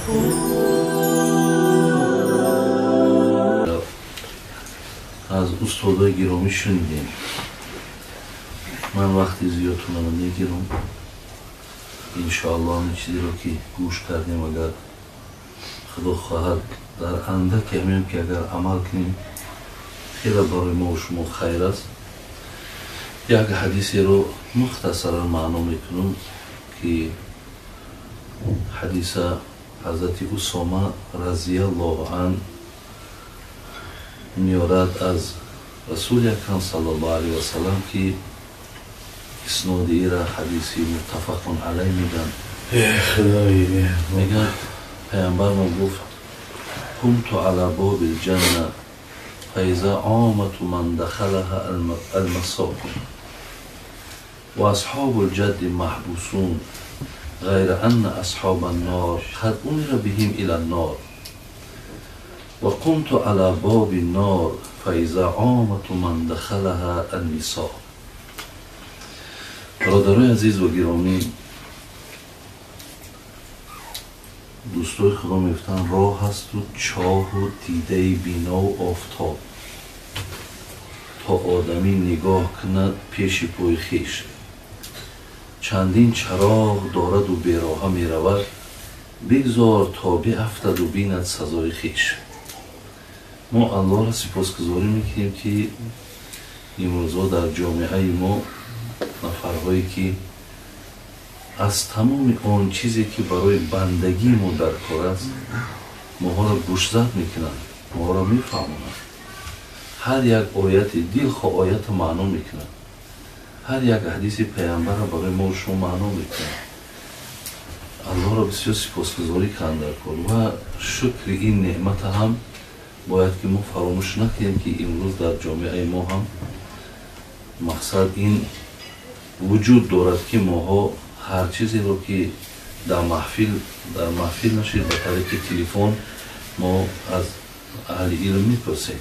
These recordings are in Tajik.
Аз устодои гиромӣ шунидем. Ман вақти зиёдтонро мегирам. Иншоаллоҳ ҳамин чизеро ки гӯш кардем, агар Худо хоҳад, дар андаке ҳамин ки агар амал кунем, хеле барои мо шумо хайр аст. Як ҳадисеро мухтасаран маъно мекунам, ки ҳадиса ҳазрати Усома разияллоҳу ан меорад аз Расули Акрам саллаллоҳу алайҳи васаллам, ки исноди ира ҳадиси муттафақун алайҳ мегӯянд. Мегӯяд, паямбар мо гуфт: قمت على باب الجنة فإذا عامة من دخلها المساكن وأصحاب الجد محبوسون غير أن أصحاب النار قد أمر بهم إلى النار وقمت على باب النار فإذا عامة من دخلها النساء. برادرای عزیز و گرامی، دوستای خدا میگفتن راه هست و چاه و دیده بینا و آفتاب، تا آدمی نگاه کند پیش پای خویش. چندین چراغ دارد و بیراهه میرود، بگذار تا بیفتد و بیند سزای خویش. ما الله را سپاسگزاری میکنیم که امروزها در جامعه ما نفرهایی که از تمام آن چیزی که برای بندگی ما در کار است، ماها را گوشزد میکنند، ماها را میفهمانند. هر یک آیت دلخواه آیت معنا میکنند، هر یک حدیث پیامبر را برای ما و شما معنا میکنند. الله را بسیار سپاسگزاری کردن در کار و شکر این نعمت هم باید که ما فراموش نکنیم که امروز در جامعه ما هم مقصد این وجود دارد که ماها هر چیزی رو که در محفل نشید به طریق تلفن ما از اهل علم میپرسیم.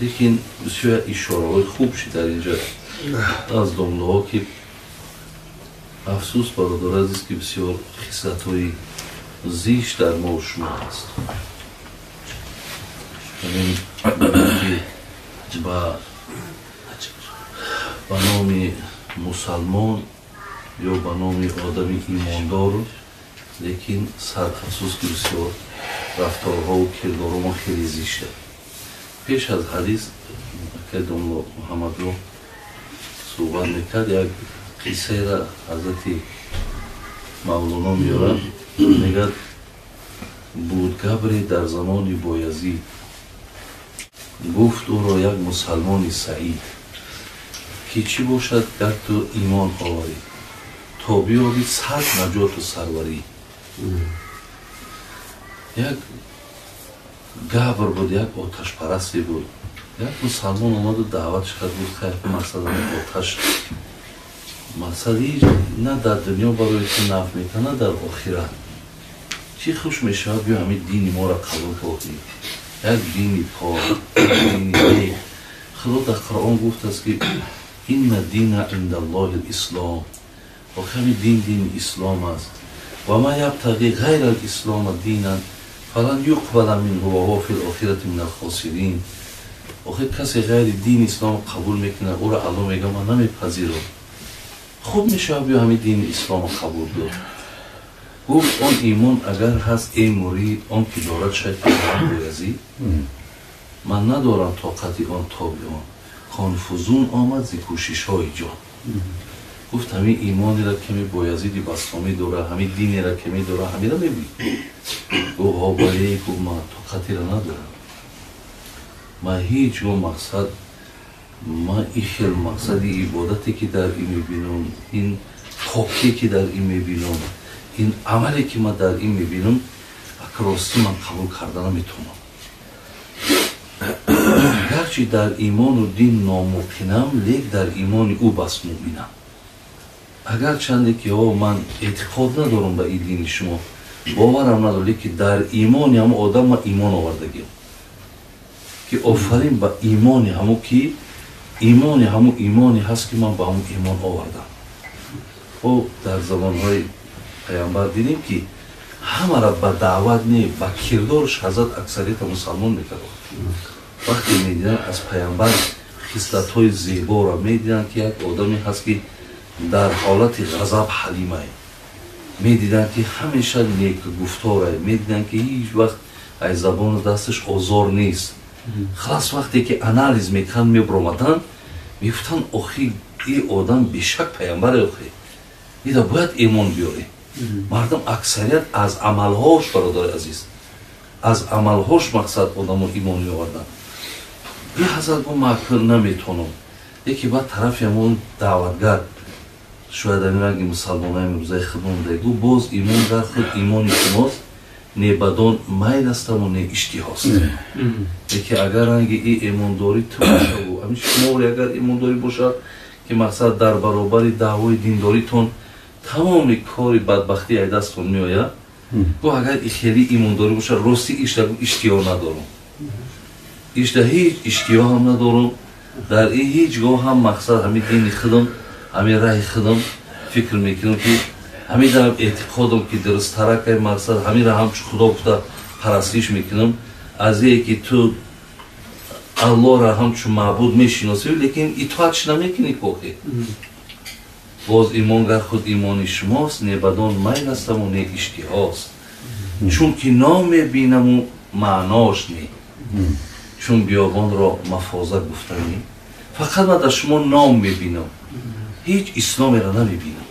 لیکن بسیار اشاره های خوب شد در اینجا از دمله ها که افسوس برادر عزیز که بسیار خصلت های زیش در ما و شما هست. همین که با نام مسلمان یا به نام آدمی ایماندار، لیکن صد افسوس که بسیار رفتارها و کردارها ما خیلی زیشته. پیش از حدیث که دملا محمد رو صحبت میکرد، یک قصه را حضرت مولانا میارد. میگد بود گبری در زمان بایزید، گفت او را یک مسلمان سعید که چی باشد گر تو ایمان آوری، تا بیابی صد نجات و سروری. یک گبر بود، یک آتش پرستی بود. یک مسلمان آمد و دعوتش کرد، گفت خیر مقصد آتش، مقصد هیچ نه در دنیا برای تو نفع میکنه نه در آخرت. چی خوش میشود بیا همین دین ما را قبول کنی، یک دین پاک، یک دین نیک. خدا در قرآن گفت است که این دین عند الله الاسلام، آخه همین دین دین اسلام است. و ما یبتغی غیر الاسلام دینا فلن یقبل منه و هو فی الاخرة من الخاسرین. آخه کسی غیر دین اسلام قبول میکنه، او را الله میگه من نمیپذیرم. خوب میشه بیا همین دین اسلام قبول دار. گفت آن ایمان اگر هست ای مرید، آن که دارد شاید پدرم بایزید. من ندارم طاقتی آن تابی آن، کان فزون آمد ز کوشش های جان. گفت همین ایمانی را که می بایزیدی بسطامی داره، همین دینی را که می داره، همین را میبینی. گفت ها بله. گفت من طاقتی را ندارم، من هیچ گفت مقصد من این خیل مقصد عبادتی که در این میبینم، این پاکی که در این میبینم، این عملی که من در این میبینم، راستی من قبول کردن نمیتونم. گرچه در ایمان و دین ناموقنم، لیک در ایمان او بس مؤمنم. اگر چنده که من اعتقاد ندارم به این دین شما، باورم ندارم، لیک در ایمان هم آدم من ایمان آوردگیم که آفرین به ایمان همو که ایمان همو ایمانی هست که من به همو ایمان آوردم. او در زمانهای پیامبر دیدیم که Ҳамаро ба даъват не, ба кирдорш ҳазрат аксарията мусалмон мекард. Вақте медиданд аз паямбар хислатҳои зеборо, медиданд, ки як одаме ҳаст, ки дар ҳолати ғазаб ҳалимае, медиданд, ки ҳамеша некгуфторае, медиданд, ки ҳеҷ вақт аз забону дасташ озор нест. Халас, вақте ки анализ мекунанд, мебуромаданд, мегуфтанд: «Охи, ин одам бешак паямбаре, охи ида бояд имон биёрем». Мардум аксарият аз амалҳош, бародари азиз, аз амалҳош мақсад одамо имон меоварданд. И ҳазрат гу: «Ман наметонам». Яке баъд тарафи ҳамон даъватгар, шояд ҳамин ранги мусалмонаи имрӯзаи худмон гу: «Боз имон гар худ имони шумост, не бадон майл астаму, не иштиҳост». Яке агар ранги и имондорӣ ту бошаву ҳамин шуморе агар имондорӣ бошад, ки мақсад дар баробари даъвои диндоритон тамоми кори бадбахтӣ ай дастон меояд, гу агар хеле имондорӣ бошад, рости ишта иштиҳо надорам, ишта ҳеҷ иштиҳо ҳам надорам, дар ин ҳеҷ гоҳ ҳам мақсад ҳамин дини худам, ҳамин раҳи худам фикр мекунам, ки ҳамин дарам эътиқодам, ки дурусттаракай, мақсад ҳаминра ҳамчун Худо гуфта парастиш мекунам, аз ие ки ту Аллоҳра ҳамчун маъбуд мешиносӣ, лекин итоатш намекунӣ. Кохе боз имонгар худ имони шумост, не бадон майл астаму, не иштиҳост, чунки ном мебинаму маънош не, чун биёбонро мафоза гуфтанӣ. Фақат ман дар шумо ном мебинам, ҳеҷ исломеро намебинам.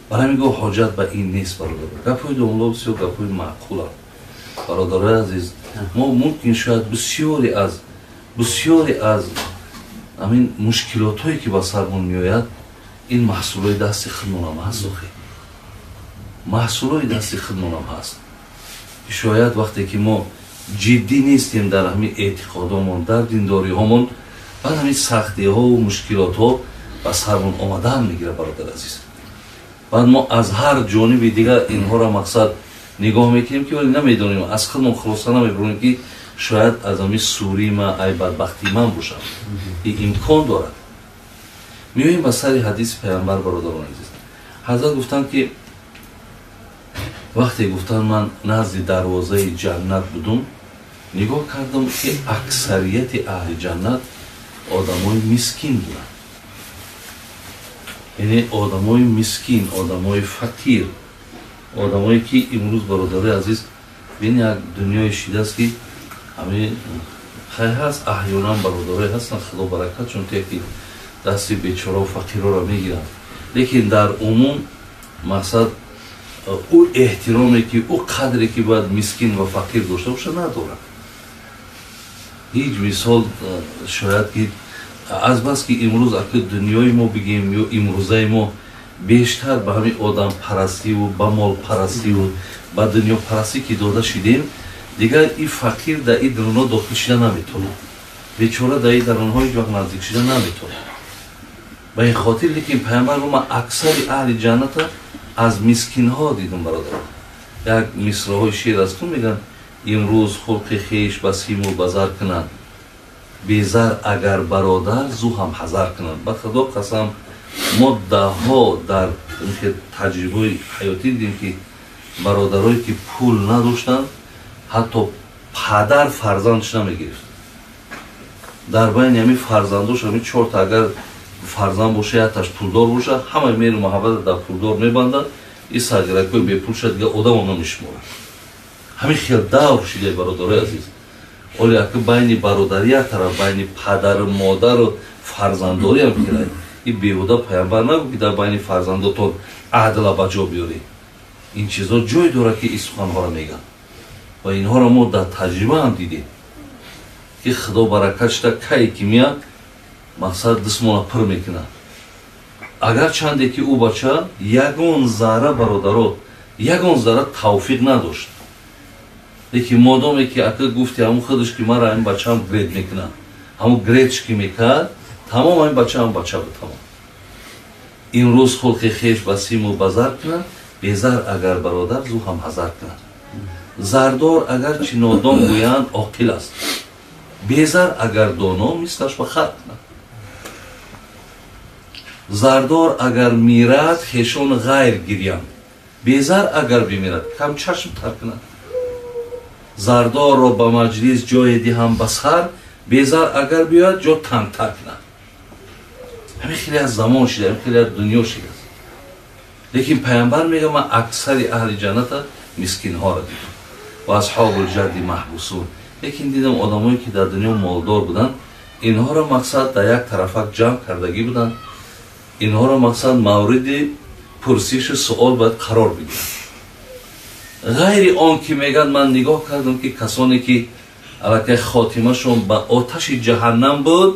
Барои ҳамин гуфт: «Ҳоҷат ба ин нест». Бародар, гапҳои домулло бисёр гапҳои маъқуланд. Бародарои азиз, мо мумкин шояд бисёре аз ҳамин мушкилотҳое, ки ба сармон меояд, ин маҳсулои дасти худмонам ҳаст. Охи, маҳсулои дасти худмонам ҳаст. Шояд вақте ки мо ҷиддӣ нестем дар ҳамин эътиқодомон, дар диндориҳомон, баъд ҳамин сахтиҳову мушкилотҳо ба сармон омадан мегирад. Бародар азиз, баъд мо аз ҳар ҷониби дигар инҳоро мақсад нигоҳ мекунем, ки вале намедонем, аз худмон хулоса намебурем, ки шояд аз ҳамин сурии ма, ай бадбахтии ман бошад, ин имкон дорад. Меоем ба сари ҳадиси паямбар. Бародарон азиз, ҳазрат гуфтанд, ки вақте гуфтанд: «Ман назди дарвозаи ҷаннат будум, нигоҳ кардам, ки аксарияти аҳли ҷаннат одамои мискин буданд». Яъне одамои мискин, одамои фақир, одамое ки имрӯз, бародарои азиз, бин, як дунёе шидааст, ки ҳамин хай ҳаст, аҳёнан бародарое ҳастанд, Худо баракат чун те, ки дасти бечорао фақирҳоро мегиранд, лекин дар умум мақсад ӯ эҳтироме, ки ӯ қадре, ки бояд мискин ва фақир дошта бошад, надорад ҳеҷ. Мисол, шояд ки азбаски имрӯз аки дунёи мо бигем ё имрӯзаи мо бештар ба ҳамин одампарастиву ба молпарастиву ба дунёпарастӣ ки дода шидем, дигар ин фақир дар ин дарунҳо дохил шида наметавонад, бечора дар ин дарунҳо ҳеҷ вақт наздик шида наметавонад. Ба ин хотир, лекин паямбар: «Ман аксари аҳли ҷанната аз мискинҳо дидам». Бародарон, як мисраҳои шеър аст, ку мегӯянд: «Имрӯз хулқи хеш ба симу ба зар кунанд, безар агар бародар зу ҳам ҳазар кунанд». Ба Худо қасам, мо даҳҳо дар таҷрибаи ҳаётӣ дидем, ки бародарое ки пул надоштанд, ҳатто падар фарзандш намегирифт. Дар байни ҳамин фарзандош, ҳамин чорта агар фарзанд боша, якташ пулдор боша, ҳамаи меҳру муҳаббата дар пулдор мебандад, ин сағиракҳои бепулша дига одамо намешуморад. Ҳамин хел давр шида, бародарои азиз. Оле аки байни бародари як тараф, байни падару модару фарзанддорӣ ҳам хелай. Ин беҳуда паямбар нагӯ, ки дар байни фарзандотон адла ба ҷо биёред. Ин чизо ҷой дорад, ки ин суханҳоро мегӯянд, ва инҳоро мо дар таҷриба ҳам дидем, ки Худо баракат шуда, кае ки меяд, мақсад дастмона пур мекунад, агар чанде ки ӯ бача ягон зарра, бародаро, ягон зарра тавфиқ надошт, лекин модоме ки ака гуфти ҳамун худаш, ки мара ҳамин бачаам гред мекунад, ҳамун гредш ки мекард, тамом, ҳамин бачаам бача буд, тамом. «Имрӯз хулқи хеш ба симу ба зар кунад, безар агар бародар зу ҳам ҳазар кунад. Зардор агарчи нодон гӯянд, оқил аст, безар агар доно, мислаш ба хар кунад. Зардор агар мирад, хешон ғайр гирянд, Безар агар бимирад, кам чашм тар кунад. Зардорро ба маҷлис ҷое диҳам ба сар, безар агар биёяд, ҷо тангтар кунад. Ҳамин хеле аз замон шида, ҳамин хеле аз дунё шидааст. Лекин пайғамбар мегӯяд, ман аксари аҳли ҷанната мискинҳоро дидам ва асҳобул ҷадди маҳбусун. Лекин дидам одамое ки дар дунё молдор буданд, инҳоро мақсад дар як тарафак ҷамъ кардагӣ буданд, инҳоро мақсад мавриди пурсишу суол бояд қарор бигиранд. Ғайри он ки мегӯяд, ман нигоҳ кардам ки касоне ки аллакай хотимашон ба оташи ҷаҳаннам буд,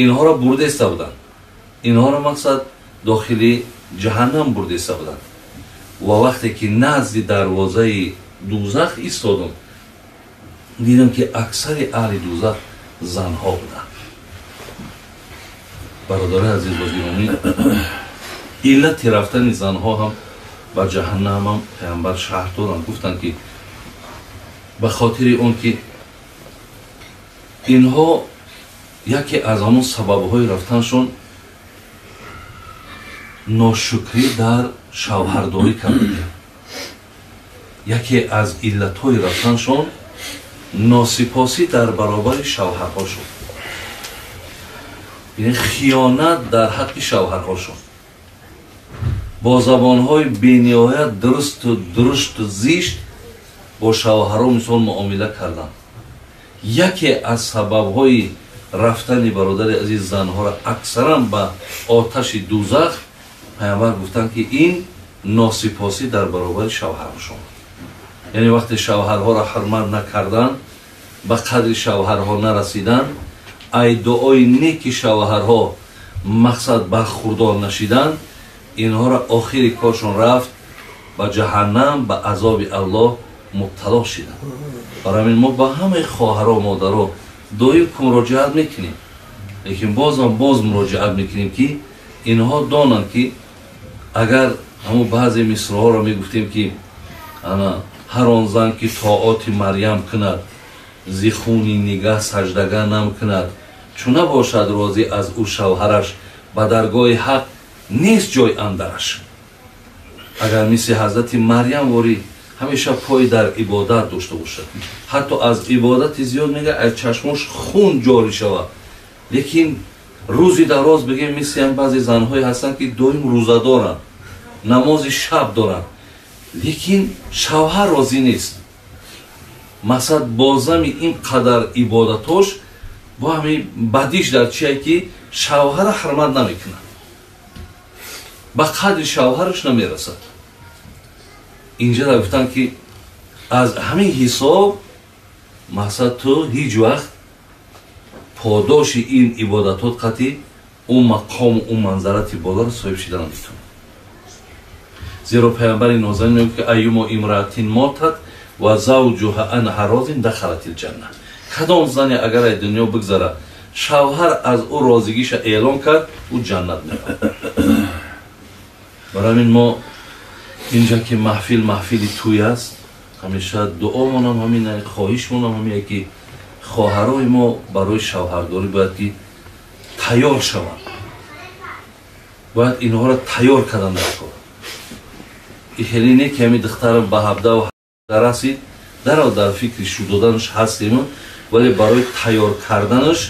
инҳоро бурдеста буданд, инҳоро мақсад дохили ҷаҳаннам бурдеста буданд. Ва вақте ки назди дарвозаи дузах истодам, дидам ки аксари аҳли дузах занҳо буданд. Бародарои азиз ва гиромӣ, иллати рафтани занҳо ҳам ба ҷаҳаннам ҳам пайғамбар шарҳ доданд. Гуфтанд ки ба хотири он ки инҳо яке аз ҳамон сабабҳои рафтаншон ношукрӣ дар шавҳардорӣ кардагианд. Яке аз иллатҳои рафтаншон носипосӣ дар баробари шавҳарҳошон, яъне хиёнат дар ҳаққи шавҳарҳошон, бо забонҳои бениҳоят дурусту дурушту зишт бо шавҳарҳо мисол муомила кардан. Яке аз сабабҳои рафтани бародари азиз занҳоро аксаран ба оташи дузах, пайғамбар гуфтанд ки ин носипосӣ дар баробари шавҳаршон. Яъне вақте шавҳарҳоро ҳурмат накардан, ба қадри шавҳарҳо нарасидан, ай дуои неки шавҳарҳо мақсад бархурдор нашидан, инҳоро охири коршон рафт ба ҷаҳаннам, ба азоби Аллоҳ мубтало шиданд. Барои ҳамин мо ба ҳамаи хоҳаро, модаро доим ку муроҷиат мекунем, лекин бозам боз муроҷиат мекунем ки инҳо донанд ки агар ҳамун баъзе мисрҳоро мегуфтем ки ана ҳар он зан ки тоати Марьям кунад, зи хуни нигаҳ саҷдага нам кунад, чу набошад розӣ аз ӯ шавҳараш, ба даргоҳи ҳақ нест ҷой андараш. Агар мисли ҳазрати Марьям ворӣ ҳамеша пой дар ибодат дошта бошад, ҳатто аз ибодати зиёд мега аз чашмош хун ҷорӣ шавад, лекин рӯзи дароз бигем мисли ҳам баъзе занҳое ҳастанд ки доим рӯза доранд, намози шаб доранд, лекин шавҳар розӣ нест. Мақсад бозами ин қадар ибодатош бо ҳамин бадиш дар чие ки шавҳара ҳурмат намекунад, ба қадри шавҳараш намерасад. Инҷа дар гуфтанд ки аз ҳамин ҳисоб мақсад ту ҳеҷ вақт подоши ин ибодатот қатъи ӯ мақому ӯ манзарати боларо соҳиб шида наметавонад. Зеро пайғамбари нозанин мегӯяд ки айюмо имраатин мотат ва завҷуҳа анҳа розин дахалатил ҷанна. Кадом зане агар аз дунё бигзарад, шавҳар аз ӯ розигиша эълон кард, ӯ ҷаннат меравад. Барои ҳамин мо инҷа ки маҳфил маҳфили тӯй аст, ҳамеша дуомонам ҳамин, хоҳишмонам ҳамин ки хоҳарои мо барои шавҳардорӣ бояд ки тайёр шаванд, бояд инҳоро тайёр кардан дар кор. И хеле не ки ҳамин духтарам ба ҳабдаву расид, дарав дар фикри шу доданаш ҳастем, вале барои тайёр карданаш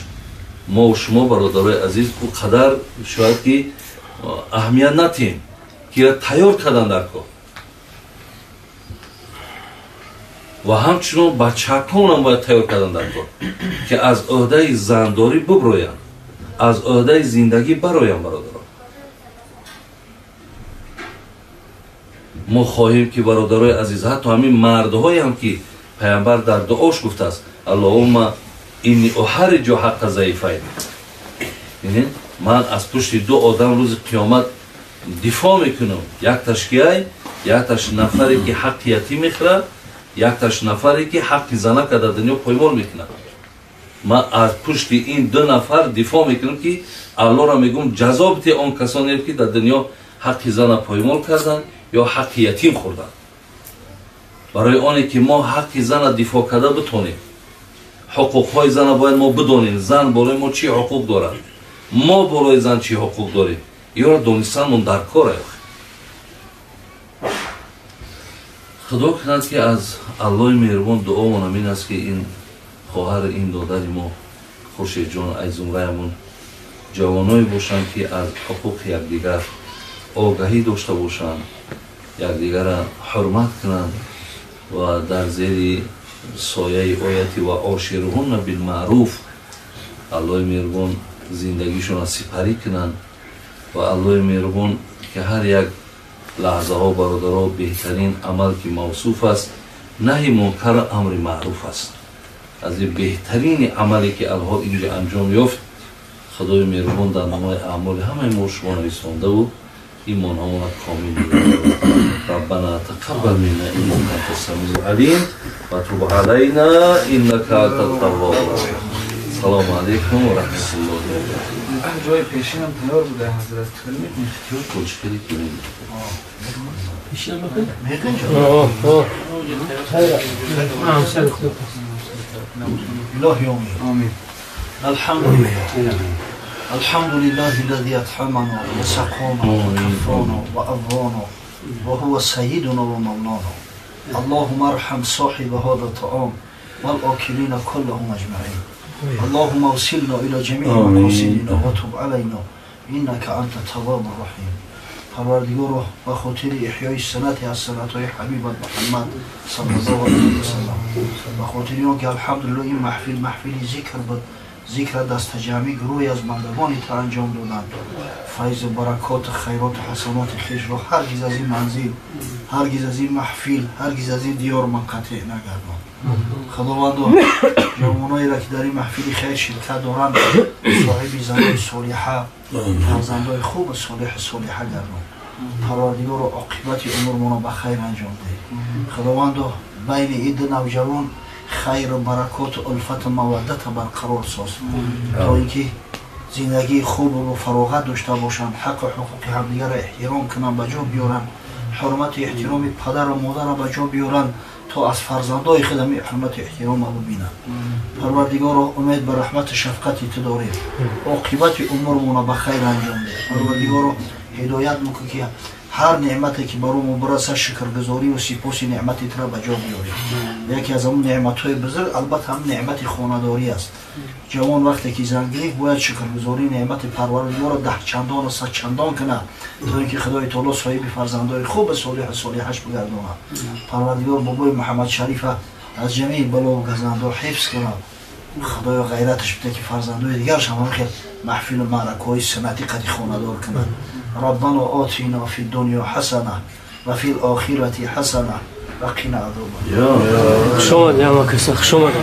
мо шумо бародарои азиз ӯ қадар шояд ки аҳамият натиҳем ки тайёр кардан дар кор. Ва ҳамчунон бачаконам бояд тайёр кардан дар кор ки аз ӯҳдаи зандорӣ биброянд, аз ӯҳдаи зиндагӣ бароянд. Бародарон, мо хоҳем ки бародарои азиз, ҳатто ҳамин мардҳоям ки пайғамбар дар дуош гуфтааст аллоҳумма инни уҳарриҷу ҳаққа заифайн, ман аз пушти ду одам рӯзи қиёмат дифоъ мекунам, якташ киай, якташ нафаре ки ҳаққи ятим мехӯрад, якташ нафаре ки ҳаққи занака дар дунё поймол мекунад. Ман аз пушти ин ду нафар дифоъ мекунам ки Аллоҳро мегӯм ҷазо бите он касоне ки дар дунё ҳаққи зана поймол карданд ё ҳаққи ятим хӯрданд. Барои оне ки мо ҳаққи зана дифоъ карда битонем, ҳуқуқҳои зана бояд мо бидонем, зан болои мо чӣ ҳуқуқ дорад, мо болои зан чӣ ҳуқуқ дорем, ёро донистанмон дар кор. Худо кунад ки аз Аллоҳи меҳрубон дуомон ҳамин аст ки ин хоҳар, ин додари мо Хуршедҷон аз зумраямон ҷавоное бошанд ки аз ҳуқуқи якдигар огаҳӣ дошта бошанд, якдигарро ҳурмат кунанд ва дар зери сояи ояти ва ошируҳунна билмаъруф Аллоҳи меҳрубон зиндагишонро сипарӣ кунанд ва Аллоҳи меҳрубон ки ҳар як лаҳзаҳо бародаро беҳтарин амал ки мавсуф аст наҳи мункар амри маъруф аст. Аз ин беҳтарини амале ки алҳол инҷа анҷом ёфт Худои меҳрубон дар номаи аъмоли ҳамаи мо шумо нависондаву имонҳамона комил мегардонад. ربنا تقبل منا إنك أنت السميع العليم وتب علينا إنك أنت التواب الرحيم. السلام عليكم ورحمة الله وبركاته. جای پیشینم تیار بوده حضرت اختیار کلشکری که پیشینم بکنی؟ إلهي آمين. الحمد لله الحمد لله الذي أطعمنا وسقانا وكفانا وأبرانا وهو سيدنا ومولانا. اللهم ارحم صاحب هذا الطعام والآكلين كلهم أجمعين. اللهم وصلنا إلى جميع مقاصدنا وتب علينا إنك أنت التواب الرحيم. پروردگارا به خاطر احیای سنت از سنت‌های حبیبت محمد صلی الله علیه و سلم، به خاطر اینکه الحمدلله این محفل محفل ذکر بود، ذکر دست جمعی گروهی از بندگان تا انجام دادند، فیض و برکات خیرات و حسنات خویش را هرگز از این منزل، هرگز از این محفل، هرگز از این دیار منقطع نگردان. خداوند جوانایی را که در این محفل خیر شرکت دارند صاحب زنان صالحه، فرزندای خوب صالح صالحه گردان. پروردگار عاقبت امورمان را به خیر انجام ده. خداوند بین این دو نوجوان خیر و برکات و الفت و مودت برقرار ساز تا اینکه زندگی خوب و فراغت داشته باشند، حق و حقوق همدیگر را احترام کنند، به جا بیارند، حرمت احترام پدر و مادر را به جا بیارند تا از فرزندای خود هم حرمت احترام را ببینند. پروردگار امید به رحمت شفقت تو داریم، عاقبت امورمان را به خیر انجام ده. پروردگار هدایت میکنه که هر نعمتی که برای ما برسه شکرگزاری و سپاس نعمتی را به جا بیاریم. یکی از اون نعمت‌های بزرگ البته هم نعمت خانه‌داری است. جوان وقتی که زن گرفت باید شکرگزاری نعمت پروردگار را 10 چندان و 100 چندان کنه تا اینکه خدای تعالی صاحب فرزندای خوب صالح صالحش بگرداند. پروردگار بابای محمد شریف از جمیع بلا و گزندها حفظ کنه. خدای غیرتش بده که فرزندای دیگرش هم خیر محفل و معرکه‌های سنتی قدی خانه‌دار کنند. ربنا آتنا في الدنيا حسنة وفي الآخرة حسنة وقنا عذاب النار. خوش آمدید.